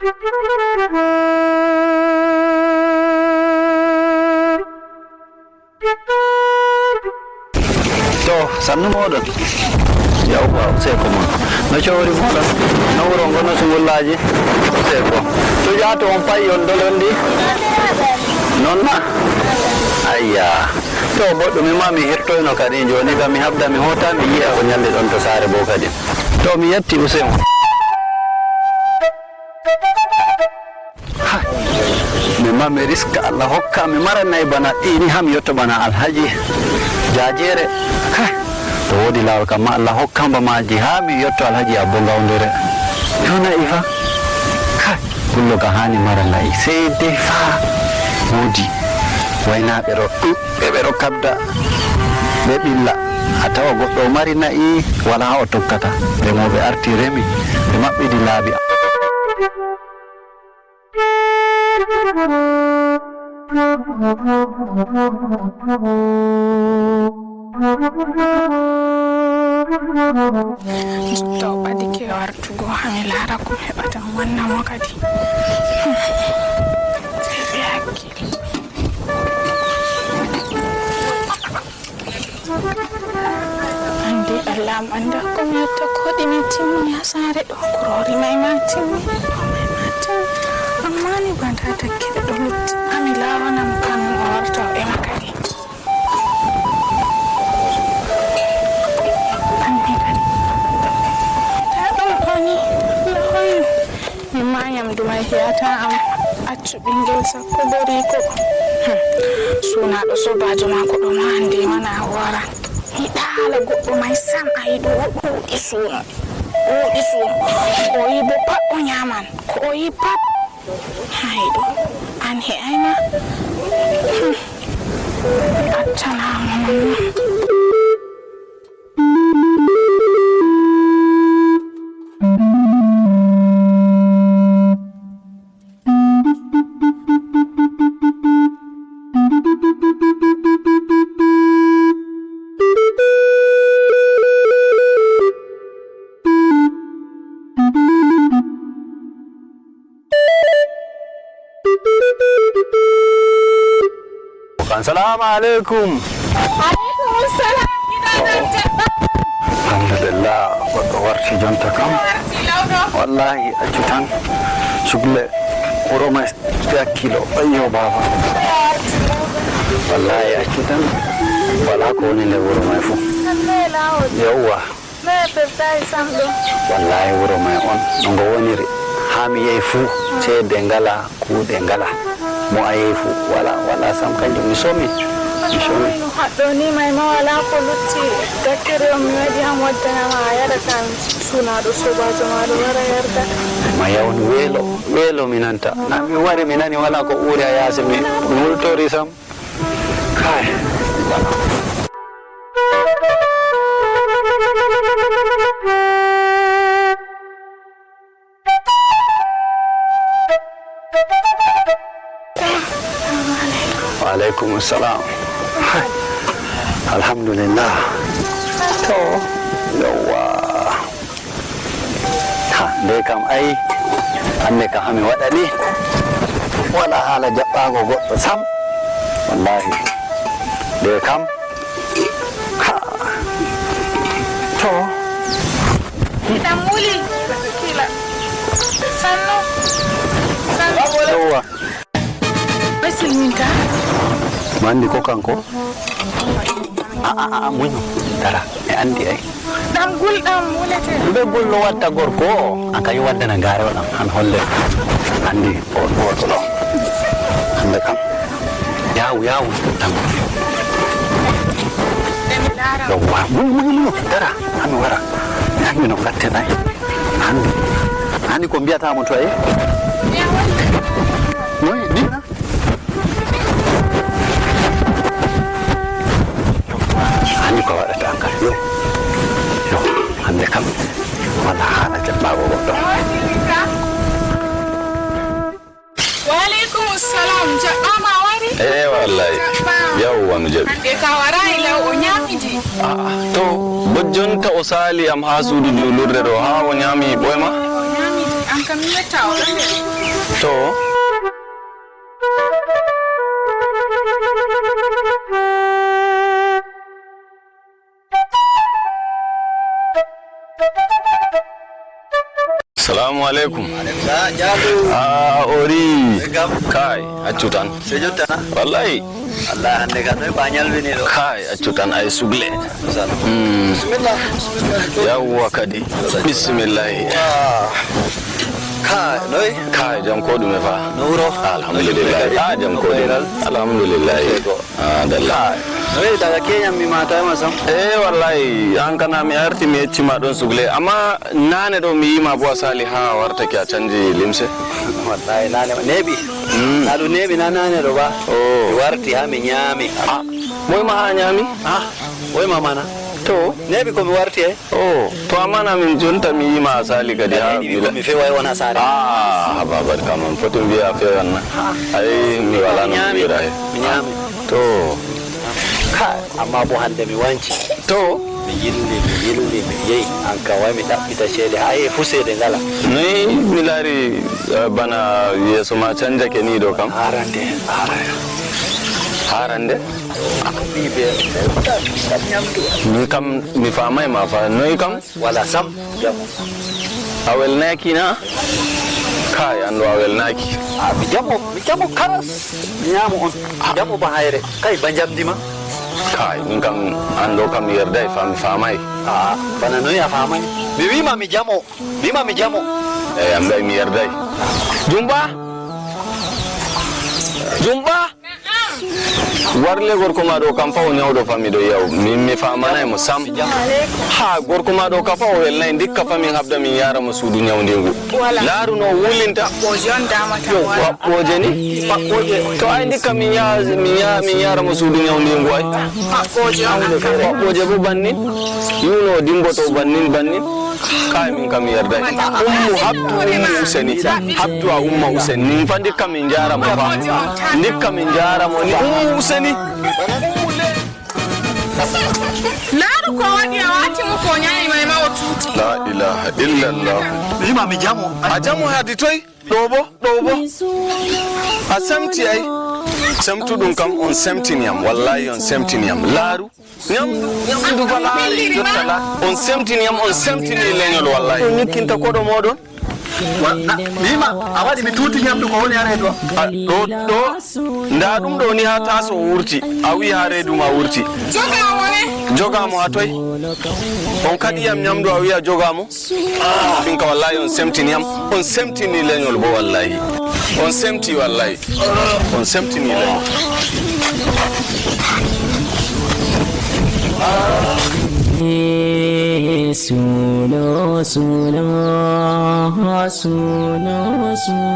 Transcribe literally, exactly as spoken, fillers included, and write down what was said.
To, sannu mooɗon. Yawwa, useko mon. No cowri mooɗon? No wuro ngo, no sungullaaji? Useko. To jaato on payi on dolon ndi? Non na? Ayya. To, boɗɗum, mi ma mi hertoyno kadi. Jooni kam mi habda, mi hoota, mi yi'a ko ñalli ɗon to saare boo kadi. To, mi yetti, useko. Hay, mi ma mi riska, Allah hokka mi mara nayi bana ɗi ni, haa mi yotto bana Alhaji Jaajeere. Kay, to woodi laawol kam ma Allah hokka ba maaji haa mi yotto Alhaji Abbo Ngawndere. Yo na'i fa. Kay, pullo ka haani mara na'i, sey dai fa woodi waynaaɓe ɗo ɗuuɗɓe ɓe ɗo kabda ɓe ɓilla. A tawa goɗɗo o mari na'i, walaa haa o tokkata. Remooɓe arti remi, ɓe maɓɓidi laabi. To ɓadike wartugo, haa mi laara ko mi heɓata, mi wanna mo kadi. Sey ɓe hakkil. Anndi Allah am, annda ko mi watta, ko ɗume timmi haa saare ɗo, kuroori may ma timmi, ɗo may ma timmi. Ammaa ni bana takkiɗo ɗo lutti, haa mi laawana mo, haa mi warta o ema kadi. Anndi kadi. Taa ɗum ɗo ni, Allah hoynu. Min ma nyamdu may heyata am. Accu ɓingel sakko boriiko. Hmm. Suunaaɗo soobaajo maako ɗo ma hannde mana o wara. Mi yiɗaa haala goɗɗo may sam, a yiɗo o ɗuuɗi suuno. Ɗuuɗi suuno. Ko o yi bo pat o nyaman. Ko o yi pat. Hay ɗo. An he'ay ma. Hmm. Mi accana mo non. Assalamu alaikum. Alaikum salam. Alhamdulillah, goɗɗo warti jonta kam. Wallahi, accu tan. Sugle, wuro ma ɓe hakkilo. Ayyo, baba. Wallahi, accu tan. Wala ko woni nder wuro may fu. Yawwa. Noye pertayi sam ɗo? Wallahi, wuro may on, no ngo woniri. Haa mi yehi fuu, ceede ngala, kuuɗe ngala. Mo a yehi fuu, wala, wala sam kanjum. Mi somi. Mi somi. No haɗɗo ni may ma wala ko lutti. Dakkere on mi waɗi an waddana ma a yara kan suunaaɗo soobaajo ma ɗo wara yarda. Ma yawnu weelo, weelo mi nanta. Na mi wari mi nani wala ko uuri a yaasi mi wultori sam. Kai. Wa alaikum salam. Alhamdulillah. To, yawwa. Ha, nde kam ay, hande kam hami waɗa ni. Wala haala jaɓɓaago goɗɗo sam. Wallahi. Nde kam. Ha. To. Ɗan muli. Kila. Sannu. Sannu. Yawwa. Ɓe silminta. Mo anndi ko kanko? A, a, a, a, muñu. Dara, mi anndi ay. Ɗam gulɗam wulete. Ɗume gulɗo watta gorko? An kam yo waddana gaare o ɗam, han holle. Anndi o gooto ɗo. Hande kam. Yawu, yawu, ɗam. Yawwa, muñu, muñu, muñu. Dara, han mi wara. Mi anndi no ngatten ay. Anndi. Anndi ko mbiyata mo to ay? Noy, dina? Anndi ko waɗata an kadi. Yo. Yo. Hande kam. Wala haala jaɓɓaago goɗɗo. Wa alaikum salam. Jaɓɓaama a wari? Eh, wallahi. Jaɓɓaama. Yawwa, no jaɓi. Hande ka warayi law o ñaamidi. A'a, to, bojjonta o saali am haa suudu juulurde ɗo, haa o ñaami ɓoyma? O ñaamidi. An ka To. Salamu aleykum. Ah, Ori. Kai, accu tan. Wallahi. Allah, hande ka noy ba nyalbini ɗo. Kai, accu tan, ay sugle. Hmm. Bismillah. Yawwa kadi. Bismillahi. Ka noy? Kai, jam ko ɗume fa? No wuro? Alhamdulillah. Ah, jam ko ɗume? Alhamdulillah. Ah, dalla. Noy daga Kenya mi mata ma sam? Eh, wallahi, an kana mi arti mi yecci ma ɗon sugle. Amma nane ɗo mi yima bo a sali ha wartake a canji limse. Wallahi, nane nebi. Mm. Na ɗum nebi na nane ɗo ba. Oh. Mi warti ha mi nyami. Ah, moy ma ha nyami? Ah, moy ma mana? To. Nebi ko mi warti eh. Oh, to amma na min jonta mi yima a sali kadi ha. Nebi ko mi fewa wona sare. Ah, haba barka man foti mbiya fewan na. Ay, mi wala no mi wira he. Mi nyami. To. Ka, amma bo hande mi wanci. To. Mi yilli, mi yilli, mi yehi. An kam wai mi ɗaɓɓita ceede, ha e fu ceede ngala. Noy mi laari, eh, bana yeeso ma canjake ni ɗo kam? Harande, harande. Harande? Ɓiɓe, ɗam nyamdu. Min kam mi famai ma fa, noy kam? Wala sam, jamo. A welnaki na? Kai, an ɗo a welnaki. Ah, mi jamo, mi jamo karas. Mi nyamo on. Mi jamo ba hayre. Kai, ba jamdi ma. Kai, min kam an ɗo kam mi yerdai fa mi famai. Ah, bana noy a famai? Mi wima mi jamo. Mi wima mi jamo. Eh, an ɗo mi yerdai. Jumba. Jumba. Warle gorko ma ɗo kam fa o nyawɗo fa miɗo yi'a o. Min mi famanai mo sam. Ha gorko ma ɗo ka fa o welnai ndikka fa min habda min yara mo suudu nyawndigu. Laaru no o wulinta. Paɓɓooje on dama tan. Yo, wala. Paɓɓooje ni? Paɓɓooje. To ai ndikka min ya-, min ya-, min yara mo suudu nyawndigu ai. Paɓɓooje on an kam. Paɓɓooje bo bannin. Yuno o dimboto bannin, bannin. Kai min kam mi yerdai. Ummu habdu ummu useni. Habdu a umma useni. Min fa ndikka min jara mo fa. Ndikka min jara mo ni ummu useni. Laaru ko waɗi a wati mo ko nyami mai ma o tuti. La ilaha illallah. Rima mi jamo. A jamo hadi toy? Ɗo bo, ɗo bo. A semti ai. Semtu ɗum kam on semtini yam. Wallahi on semtini yam. Laaru. Nyamdu, nyamdu fa laare, jotta la. On semtini yam, on semtini lenyol wallahi. On nyukkinta koɗo moɗon. Wa-, na, mi ma, a waɗi mi tuti nyamdu ko woni are ɗo. A, ɗo, ɗo, nda ɗum ɗo ni ha taso wurti. A wi ha redu ma wurti. Joga mo ne. Joga mo ha toy? On kaɗi yam nyamdu a wi a joga mo? Min ka wallahi on semtini yam, on semtini lenyol bo wallahi. On semti wallahi. On semtini lenyol. Eh, suno, suno, suno, suno.